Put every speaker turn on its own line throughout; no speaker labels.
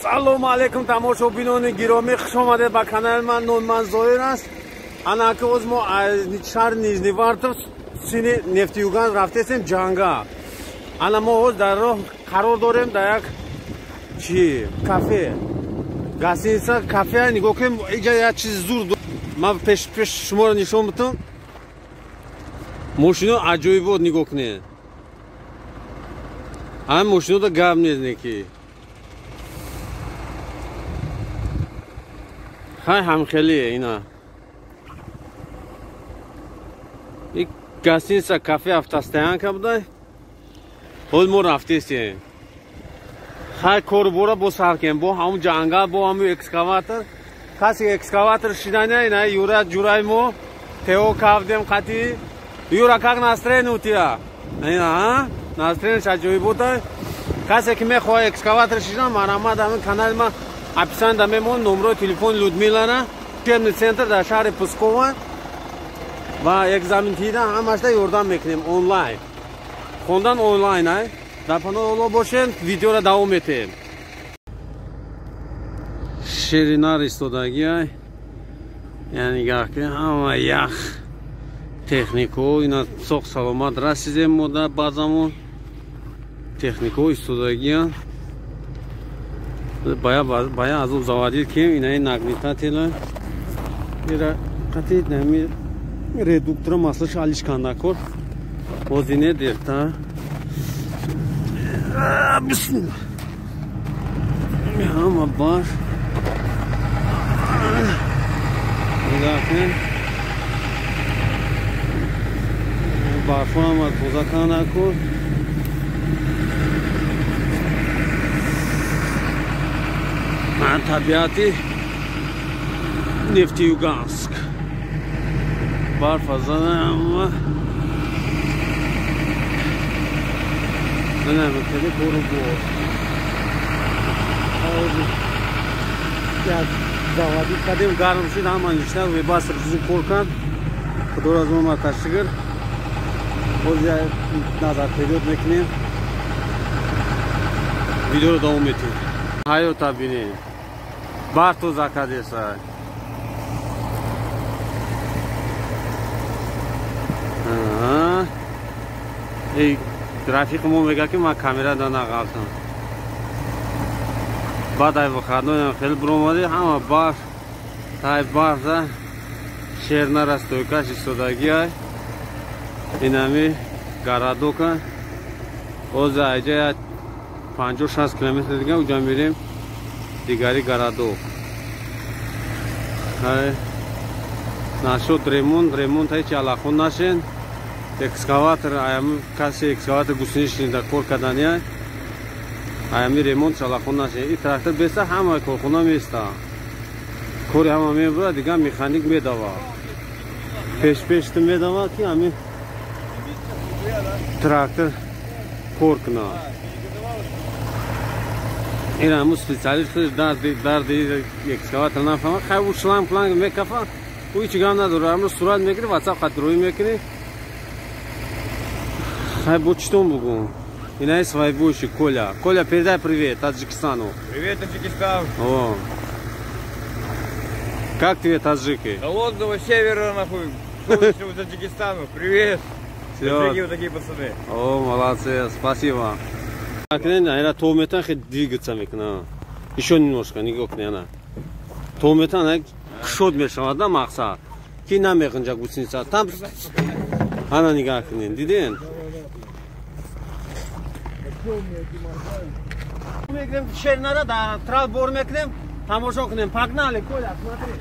Салому алейкум тамошобинони гиромӣ, хуш омадед ба канали ман. Номи ман Зоир аст. Ана ки оз мо аз шаҳри Нижневартов сини Нефтеюган рафтесем ҷанга. Ана мо ҳоз дар роҳ қарор дорем дар як чи кафе, гостиница кафе. Нигоҳ кунем, иҷа як чизи зур ман пеш пеш шуморо нишон бутам. Мошино аҷоибот, нигоҳ кунед. Ҳамин мошинода гап нест неки. Хай ҳамхелие ина. И гостиница кафе автостоянка будай. Ҳол мо рафтесем. Хай корубора бо сар кем, бо ҳамун ҷангал, бо ҳамун экскаватор. Каси экскаватор шидания ина Юра ҷурай мо тео кавдем қати. Юра, как настроение у тебя? Ина, а? Настроение аҷоиботай. Касе ки мехоҳад экскаватор шидан, марҳамат, ҳамин канали ма описание мемон номрои телефони Людмилара. Учебный центр дар шаҳри Пскова ва экзамен дида ҳамашда ёрдам мекунем онлайн. Хондан онлайн ай. Дар паноҳи Аллоҳ бошед, видеоро давом метиҳем. Ширинар истодагӣ ай. Яъне нигоҳ кунед, ҳама ях технико ина соқ саломат расидем мо дар баъзамон. Технико истодагиан. Бая азоб заводид кем инаи нагнетателя. Ира қати нами редуктора маслаш алиш кандакор. Ҳозине дерта. Бисмилла. Ҳама бар. Нигоҳ кунед. Барфо ҳама тоза кандакор. Табиати Нефтеюганск. Барфа зада ҳама. Мекунем кору бор. Як заводид кардем, гарм шуд, ҳама ништа вебастр чизи кор кард. Худоро аз мо ташкир. Боз як назар период мекунем. Видеоро давом метиҳем. Ҳаёта бинед. Бар тоза кардеса. Эй рафиқи мо мегӯяд ки ман камера да нағалтам. Баъд ай выходноям хеле биромадӣ, ҳама барф, тай барф да шернара стойкаш истодагӣ ай. Инами городока. Ҳозир айҷа як 50-60 километр дига уҷа мирем дигари городок. Ай нашуд ремонт, ремонт ҳеҷ алахон нашен. Экскаватор, аями каси экскаватор гусеничный да кор кардани ай. Аями ремонт шалахон нашен. И трактор беста ҳама корхона места. Кори ҳама мебурад, дига механик медава. Пеш-пешти медава ки ами трактор кор кунад. Ин ҳамун специалист худаш дарди экскаватор нафаҳмад. Хай ӯ шланг планг мекафа, ӯ ҳеҷ гап надорад. Ҳамро сурат мегирӣ, ватсап қадроӣ мекунӣ. Хай бо читон бугум. Инаи свайбойши Коля. Коля, передай привет Таджикистану.
Привет, Таджикистан.
О. Как тебе таджики?
Холодного севера, нахуй. Солнечного Таджикистану. Привет. Таджики вот такие пацаны.
О, молодцы, спасибо. Ина тометан хе двигаться мекна. Ещё немножко, нигоҳ кунед ана. Тометан кушод мешавад да мақсад. Ки намеғинҷа гусеница. Там ана нигоҳ кунед, диден? Мегирем шернара дар трал бор мекунем, тамошо кунем. Погнали, Коля, смотри.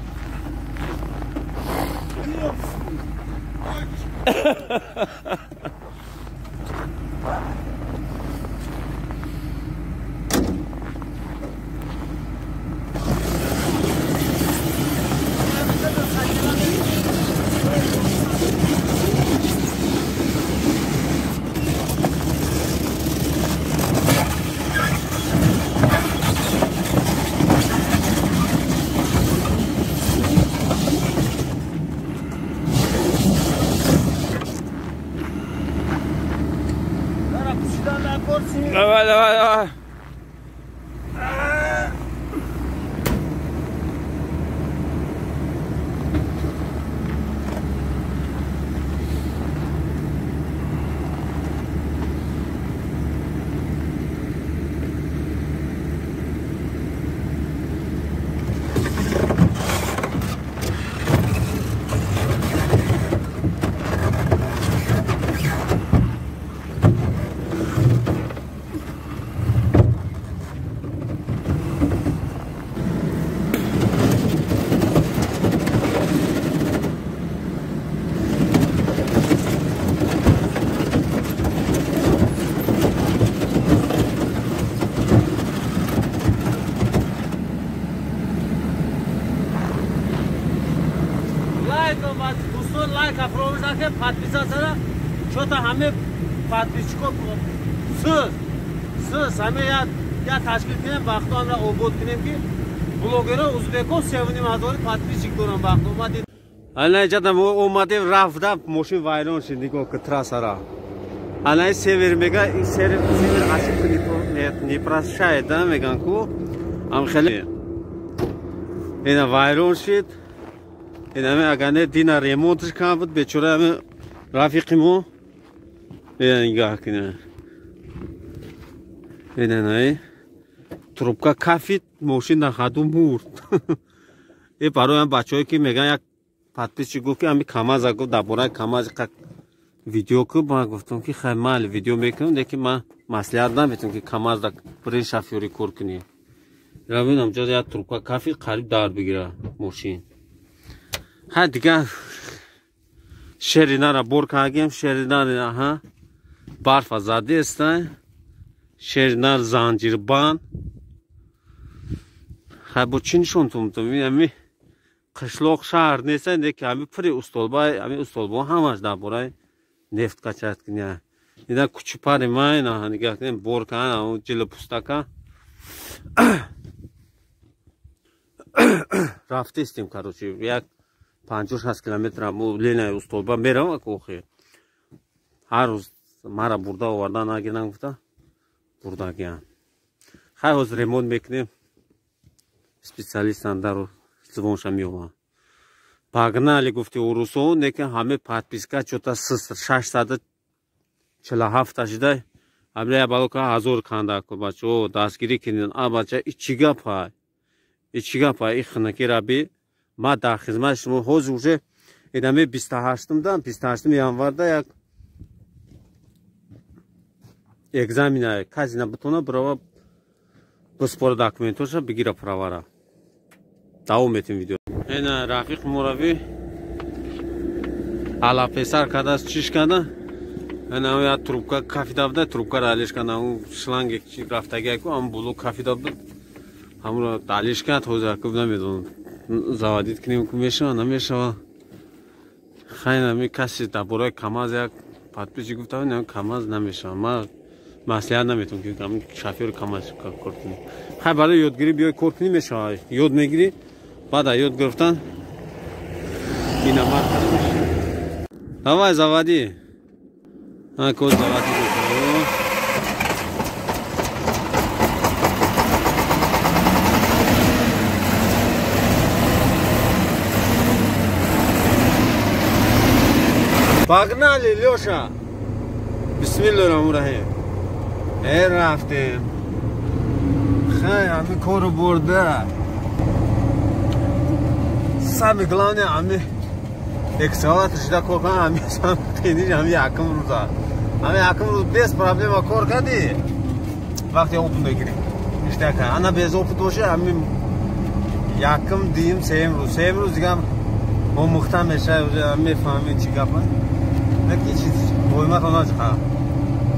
Лайка фаромӯш накунед, подписаться чё-то ҳаме подписчико сыз ҳаме я ташкил кунем, вақтҳо ҳамра обод кунем ки блогерҳо узбекҳо 3,5 ҳазори подписчик дорам вақт омадем. Ана иҷада мо омадем, рафта мошин вайрон шид, нигоҳ ки трассара. Ана север мега, север ошибку не прощает, да, меган ку. Ам хеле ина вайрон шид. Ина агар не дина ремонтш кан буд, бечора ами рафиқи мо. Ина нигоҳ кунед. Ина най трубка кафид, мошин на хаду мурд. Э барои ам бачаҳое ки меган як подписчик гуфт ки ами КамАЗа гуфт дар бораи КамАЗ как видео ку, ман гуфтам ки хай майли видео мекунам, лекин ман маслиҳат наметам ки КамАЗда бирин шофёрӣ кор кунӣ. Равинам ҷо як трубка кафид, қариб дар бигира мошин. Ҳа дигар шеринара бор кардем, шеринар аҳа барфа задеста, шеринар занҷирбанд. Хай бо чӣ нишонтон метавонам? Ами қишлоқ шаҳр нест, лекин ами пури устолба, ами устолбо ҳамаш дар бораи нефт качать куня. Ина кучипари ма ина нигоҳ кунем, бор кан, ҷили пустака. Рафтестем, короче, як 50-60 километр мо ленаи устолба меравам аку охир. Ҳар рӯз мара бурда оварда нагирам гуфта бурдагиам. Хай ҳозир ремонт мекунем. Специалистан дар звонша меованд. Погнали гуфти урусо, лекин ҳаме подписка чё-то 647 шида. Ҳамля я балока 1000 канда ку бачо дастгирӣ кунед. А бача и чӣ гапа? И чӣ гапа? И хинаки раби ма дар хизмати шумо ҳозир уже инаме 28-да, 28 январда як экзамена касе набутона бирава биспора документоша бигира правара. Давом метем видео. Ина рафиқ мурави алафесар кардааст, чиш карда. Ина як трубка кафида буда, трубкаро алиш карда, он шланге чи рафтагия ку, ам було кафида буда. Ҳамро алиш кард, ҳозир ку намедонам. Заводить кунем ку мешава, намешава. Хай нами каси дар бораи КамАЗ як подписчик гуфта, не КамАЗ намешава. Ма маслиҳат наметавонам ки ҳамин шофёри КамАЗ кор кунӣ. Хай барои ёдгирӣ биёй кор кунӣ мешава. Ёд мегирӣ, баъд аз ёд гирифтан ина марказ мешава. Давай заводи. А код заводи. Погнали, Лёша! Бисмиллоҳир-раҳмонир-раҳим. Э рафтем. Хай, ами кору бурда. Самое главное, ами экскаватор шида кор кардам, ами сам қиниш, ами якум рӯза. Ами якум рӯз без проблема кор кардӣ. Вақте опыт мегирӣ. Иштака. Ана без опыт боша, ами якум, дуюм, сеюм рӯз. Сеюм рӯз дигар омӯхта мешавад, уже мефаҳмӣ чӣ гапа. Ки чиз боиматон начиха.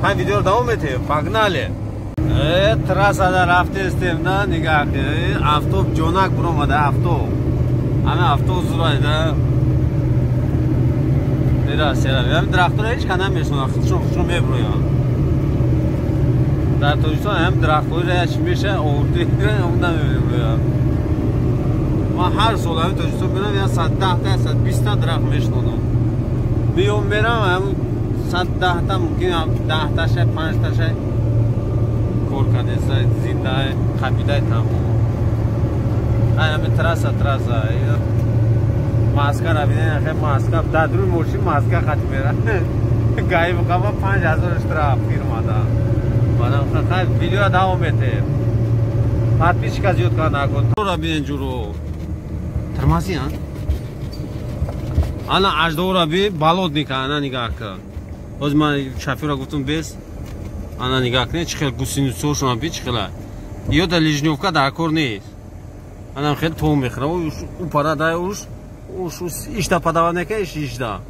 Ҳай видеоро давом метиҳем. Погнали. Э трассада рафтестем, на нигоҳ кунед. Автобус ҷонак буромада, автобус. Ами автобус зурайда. Ира сера. Ами дарахтро ҳеҷ кас намешносад, худшон худшон мебурӯянд. Дар Тоҷикистон ҳам дарахтҳоро як чӣ меша овурди, он намебурӯянд. Ман ҳар сол ҳамин Тоҷикистон мерам, 110 та, 120 та дарахт мешнонам. Биём мерам, ҳамин 110 та, мумкин 10 таша, 5 таша кор кардеса, зиндаи, қабидаи тамом. Ай ҳамин трасса, трасса. Маска бинед, хе маска, дар рӯи мошин маска хати мера. Гаиб қаба 5000 штраф фирмада. Баъдам хай видео давом метиҳем. Подписчика зиёд карда накун. Ра бинед ҷуро. Тормози, а? Ана аждора би болотника, ана нигоҳ кун. Ҳозир ман шофёра гуфтам бес. Ана нигоҳ кунед, чӣ хел гусеницошона би чӣ хела. Ё да лижнёвка дар кор нест. Анам хел то мехӯра. У пара дай уш, уш ишта падава нека, иш ишта.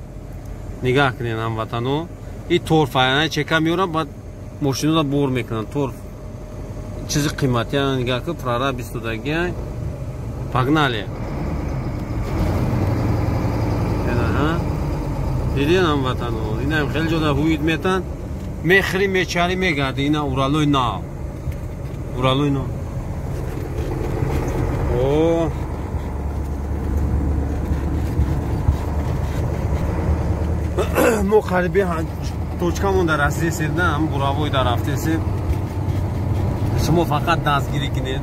Нигоҳ кунед ҳамватано. И торф ана чека меорам, баъд мошинода бор мекунанд. Торф чизи қиматӣ, ана нигоҳ кун, прораб истодаги. Погнали. Ага. Диден ҳамватано, инам хеле ҷода ҳуид метан, мехри мечари мегарди, ина Уралои нав. Уралои нав. О. Мо қариби точкамон дар расидесем, да, ҳам буравой дар рафтесем. Шумо фақат дастгирӣ кунед.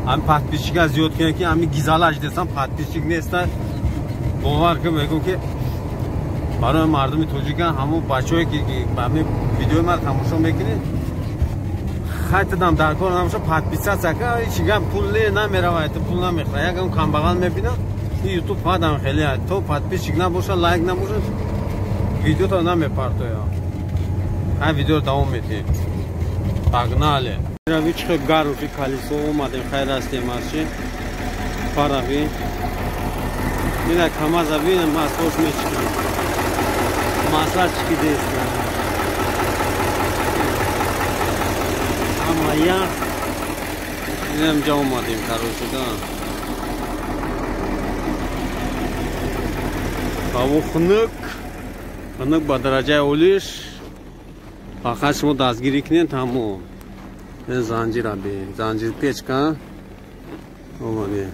Ҳам подписчика зиёд кунед, ки ҳами гизалаш десам подписчик неста. Бовар кун, мегӯм ки барои мардуми тоҷика ҳамон бачаҳое ки ҳами видеои мара тамошо мекунед, хайтадам дар кор намоша подписаться ка, ҳеч гап пул намеравад, пул намехӯрад. Ягон камбағал мебинам, ин ютуб падам хеле то подписчик набоша, лайк набоша, видеото намепартоя. Ҳай видеоро давом медиҳем. Погнали. Рави чихе гаруши колесо омадем, хайр ҳастем арчи. Парави. Ина камаза бинем, маслош мечикам. Масла чикидест. Ама я инам ҷа омадем, короче, да. Ҳаво хунук. Хунук ба дараҷаи олиш. Фақат шумо дастгирӣ кунед, тамом. Занҷира би, занҷир печка. Омадем.